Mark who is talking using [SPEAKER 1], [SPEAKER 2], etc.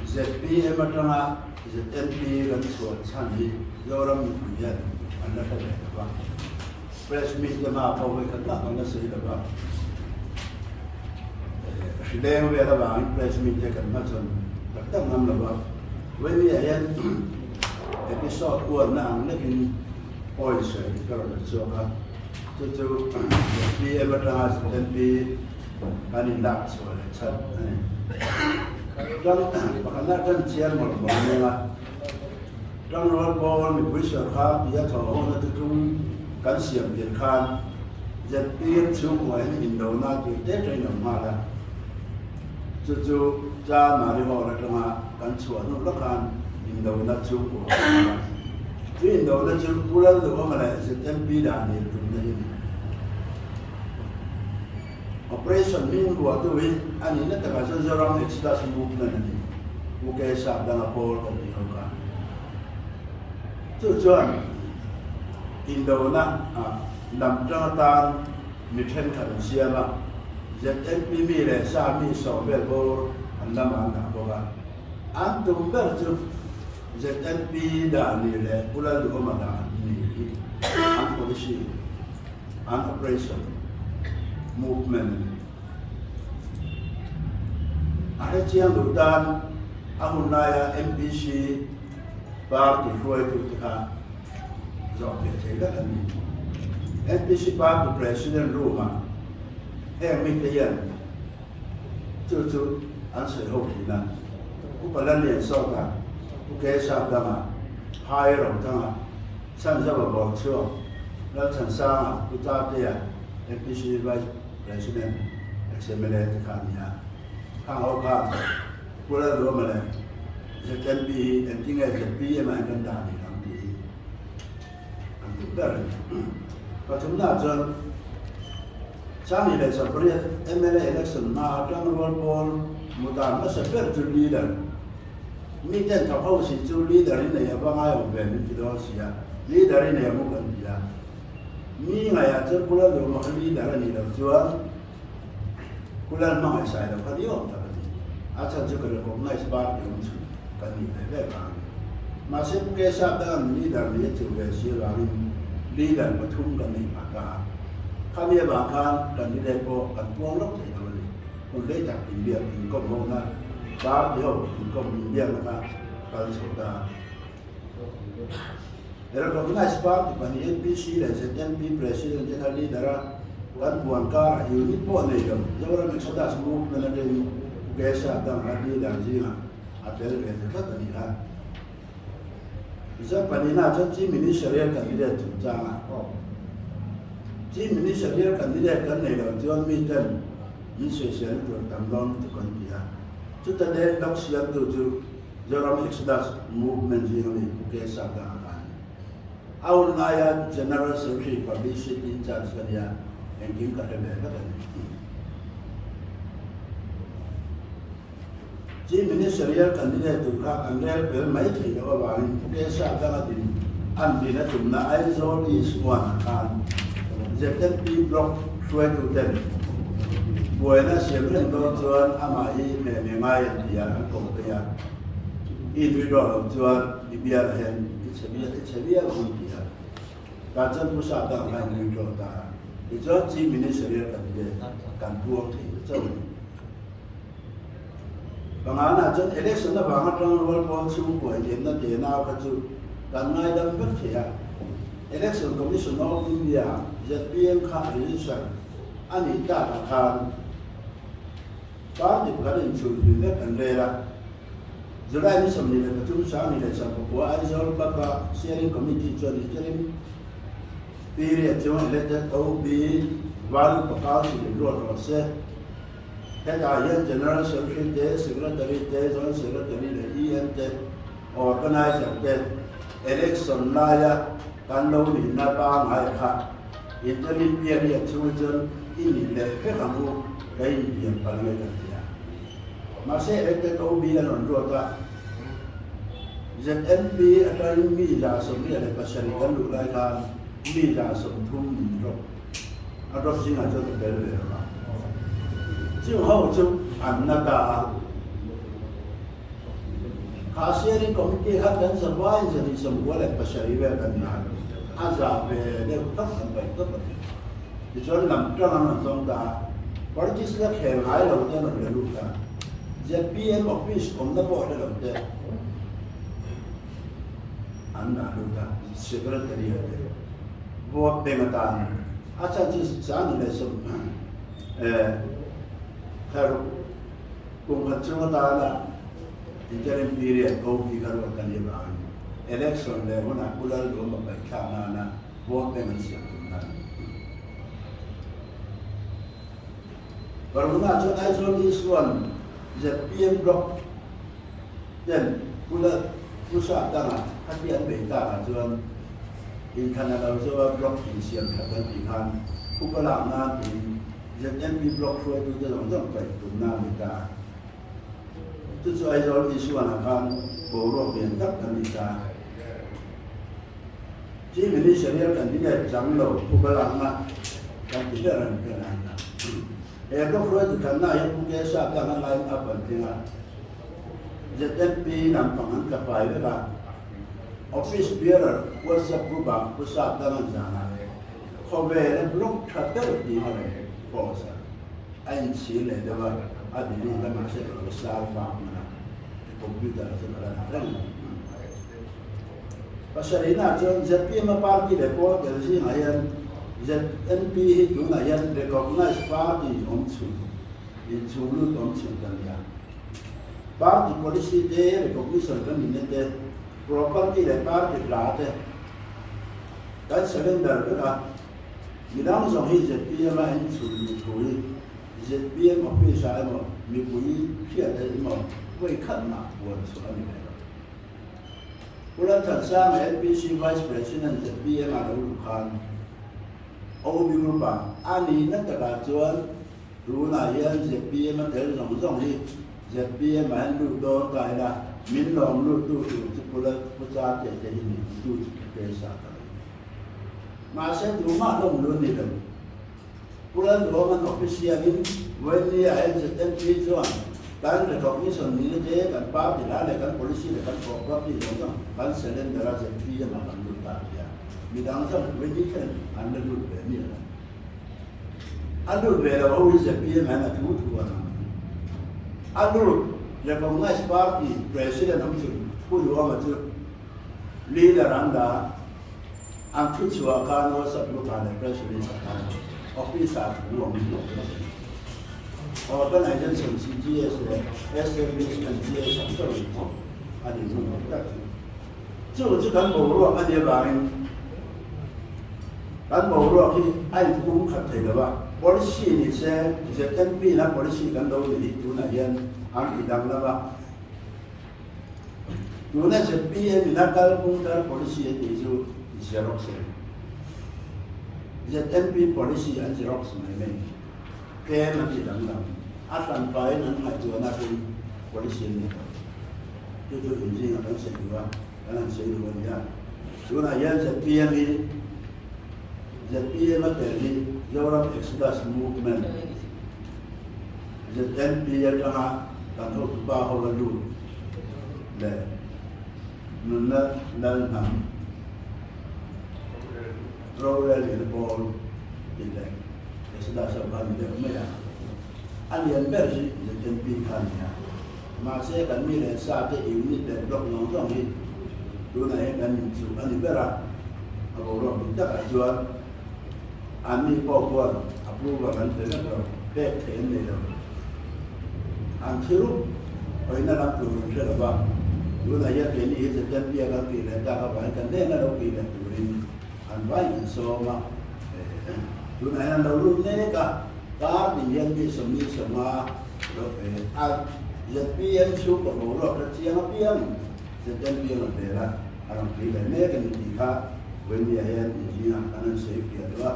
[SPEAKER 1] Zpm atanga ZNP kan chhuah chhan hi Zoram mipui hian an la hre ve lo va. Press meet te hma pawh vawi khat mah kan la sawi lo va. Hri leng vel avangin press meet te kan hmachhawn tak tak ngam lo va. Vawinia hian episode uarna ang lekin point sawi ka rawn la chhuak a. Chu chu zpm atanga ZNP kan inlak chhuah leh chhan a ni. Tang pakhatna tan chiar mawlh mawlh a nia a, Tangrual pawl mipui sawrkar tia thaw hona chu tum kan siam tir khan zpm chhungkua hian indona tir te tain awm nghal a. Chu chu Chan Mari Hall atanga kan chhuah hnu lawk khan indona chhungkua a awm nghal a. Chu indona chu Pu Lalduhawma leh ZMP dan nil tumna hi a ni. Operation hming ruahtu hi a nihna takah chuan Zoram Exodus Movement a ni, UK sap danga pawl kan tih ho kha. Chu chuan indona ah lam tang atan mi thenkhat an siam a, ZNP mi leh sa mi sawm vel bawr an lamah an dah bawk a. An tum ber chu ZNP dah ni leh Pu Lalduhawma dah ni hi an policy. An operation movement a ni. A hrechiang duh tan a hun laia MPC party hruaitute kha zawh theih thei vek an ni. MPC party president room-ah heng mite hian chu chu an sawi ho thin a. Upa Lalliansawta, Pu Kesap Danga, Phai Rothanga, Chhanzova Bawlchhuak, Lalchhansanga, Pu Tatea, MPC Vice President, ex-MLA te kha a ni a. Khang ho khan Pu Lalruama leh ZNP hi engtinge ZPM ah hian kan dah nih ang tih hi an duh ber a ni. Pathumnaah chuan Chani leh Chapariat mla election hmaa tangrual pawl mudan hmasa ber chu leader Mi ten thawk ho si chu leader i nei ava ngai awm ve min ti dawn si a, leader i nei ang u kan ti a. Mi ngaiah chuan Pu Lalduhma kha leader a nih loh chuan Pu Lalhmangaihsai lo kha ni awm tak a ni. A chhan chu ka recognize party awm chhun kan nih ve ve vang a ni. Mahse Pu Kesap dangin leader nih a chuh ve si avangin leader pathum kan nei phah ta a. Khami avang khan candidate pawh kan puang lawk thei lo a ni. Hun hlei tak inbiak inkawm ho na party ho inkawm inbiakna kha kal chho ta a. Recognized party pahnih NPC leh ZNP president te kha leader a kan huan karah unit pawh nei lo Zoram Exodus Movement atangin Pu Kesa dang a leader zingah a tel ve ta tlat a ni kha. Tichuan pahnihna chuan Chief Ministerial candidate chungchanga Chief Ministerial candidate kan nei loh chuan miten min sawiselna tur tam dawn lutuk an ti a. Chuta dek dok siamtu chu Zoram Exodus Movement zinga mi Pu Kesa Dang a ni. A hun laia General Secretary Publicity in charge ka nia, engkim ka hre ve vek a ni. Chief Ministerial candidate tur kha kan rel fel mai thei loh avangin Pu Kesa Danga din an din a tumna Aizawl East One ah khan ZNP Block hruaituten buaina siam reng dawn chuan amah hi hmehmeh ngai an ti a, an ko phei a. I nui rawh loh chuan i bialah hian i chhe viau i chhe viau ang an ti a. Tah chuan Pu Sa Danga khan nui rawh ta a. Tichuan Chief Ministerial candidate kan puang thei ta chauh a ni. Pangana chuan election avanga tangrual pawl chhungkua inenna tenau kha chu kan ngaidam vek thei a. Election Commission of India zpm kha a register a nih takah khan party pakhat inchhunpui vek an rel a. July ni 23 2019 Aizawl Club-a Steering Committee chuan interim period chu elected OB Valupa Council in ruat rawh se. Hetah hian General Secretary te, Secretary te, Joint Secretary leh EM te, Organizer te election laia kan lo nihna pangngai kha interim period chhung chuan i ni leh vek ang u, ka inbiak palh nge kan ti a. Mahse elected OB an rawn ruat a, ZNP atangin mi 77 kan luh lai khan mi 30 min drop. A drop zingah chuan ka tel ve lo a. Chung ho chu an na ta a. Kha Steering Committee kha kan zavaiin 297 vel kan ni a, a za ve deuh tawp kan paih tawp a ni. Tichuan lam tang an rawn zawng ta a, Politics la khel ngai lo te an rawn la lut a, zpm office awmna pawh hre lo te an dah lut a, Secretary a te vote bank atan a chhan chu 2016 kum khat chung atana interim period OB kha ruat a nih avangin election leh hunah Pu Lalduhawma paihthlak nana vote bank an siam tumna a ni. Parvuna chuan Aizawl East 1 zpm block ten Pu Lal Pu Sapdanga khati an bei takah chuan inthlan a lo zo a block insiam that an tih khan upa lak nan tiin ZMP block hruaitute zawng zawng paih tumna a ni ta a. Chu chu Aizawl Isuanah khan boruak lian tak kan ni ta. Chief Ministerial candidate chang lo upa lakna kan ti ber a ni ber a ni ta. He block hruaitu thlanna hian Pu Kesa tang a line up an tling a. ZMP lampang an tla fai vek a. Office bearer WhatsApp group ah Pu Sapdang an zan a. Khawvela block tha ber tih a rawn post a, a inchhir leh deuh a, a delete a mahse ka lo sar vak hman a, computer ah chuan a la dah reng mai. Pasarihna chuan zpm a party leh pawl tel zingah hian ZNP hi tunah hian recognized party awm chhun, inchhung lut awm chhun kan ni a. Party policy te, recognition kan nihna te, property leh party hla te, Kan surrender vek a, midang zawng hi zpm a en chhun luh thu hi zpm office ah emaw mipui hriat theih emaw vawi khat mah puan chhuah a ni ve lo. Pu Lalthansanga LPC Vice President zpm ah lo luh khan OB Group ah a nihna takah chuan tunah hian zpm a tel zawng zawng hi zpm ah hian lut dawn ta ila min lawm lut tu tur chu Pu Lal Pu Chate te hi ni tu chu Pu Kesa ka lo ni. Mahse tumah lawm lut ni lo. Pu Lalduhawman official in Wendy a NZMP chuan kan recognition nihna te kan party la leh kan policy leh kan property zawng zawng kan surrender a zpm ah kan lut ta a ti a. Midang chuan Wendy khen an la lut ve miah lo. A lut ve lo ho hi zpm hian a thu thu a nang a ni. A lut recognized party president awm chhun Pu Duhawma chu leader an dah a, an thu chhuah khan WhatsApp group ah leh press release ah khan office ah thu awm lo a ni. Organization CGS leh establishment GS ang chauh in a ni hmun awm tak chu. Chu chu kan boruak a nih avangin kan boruak hi a inpum khat thei lo a, policy ni se ZNP na policy kan lo ni hi tunah hian an ti danglam a, tuna zpm in a kalpung thar policy a tih chu xerox a ni. ZNP policy an xerox mai mai tlem an ti danglam, a hranpain an ngaihtuahna hi policy an ni lo. Chu chu inzingah kan sawi duh a, kan han sawi duh a nia. Tunah hian zpm hi zpm a tel hi Zoram Exodus Movement, ZNP atanga kan hotupa ho a lut leh nunna lal hnam rorel in pawl tih leh Exodus ho kha a ni deuh mai a. A lian ber hi ZNP kha a ni a. Mahse, kan mi leh sa te unit leh block zawng zawng hi tunah hian kan inchuh a ni ber a, a boruak dik takah chuan anni pawh khuan approval an pe vek lo, pek theih an nei lo. An thi rup hawina lam tur an hre lo va, tunah hian keini hi ZNP a kan tih leh tak avangin kan hnena lo tih leh turin an vai in sawm a, tunah hian an lo lut mek a, kar tin hian mi 25 A zpm chhungkaw boruak hre chiang apiangin zpm a hmel a, a rawn tui leh mek a ni tih kha Wendy-a hian inzingah kan han sawi fiah duh a.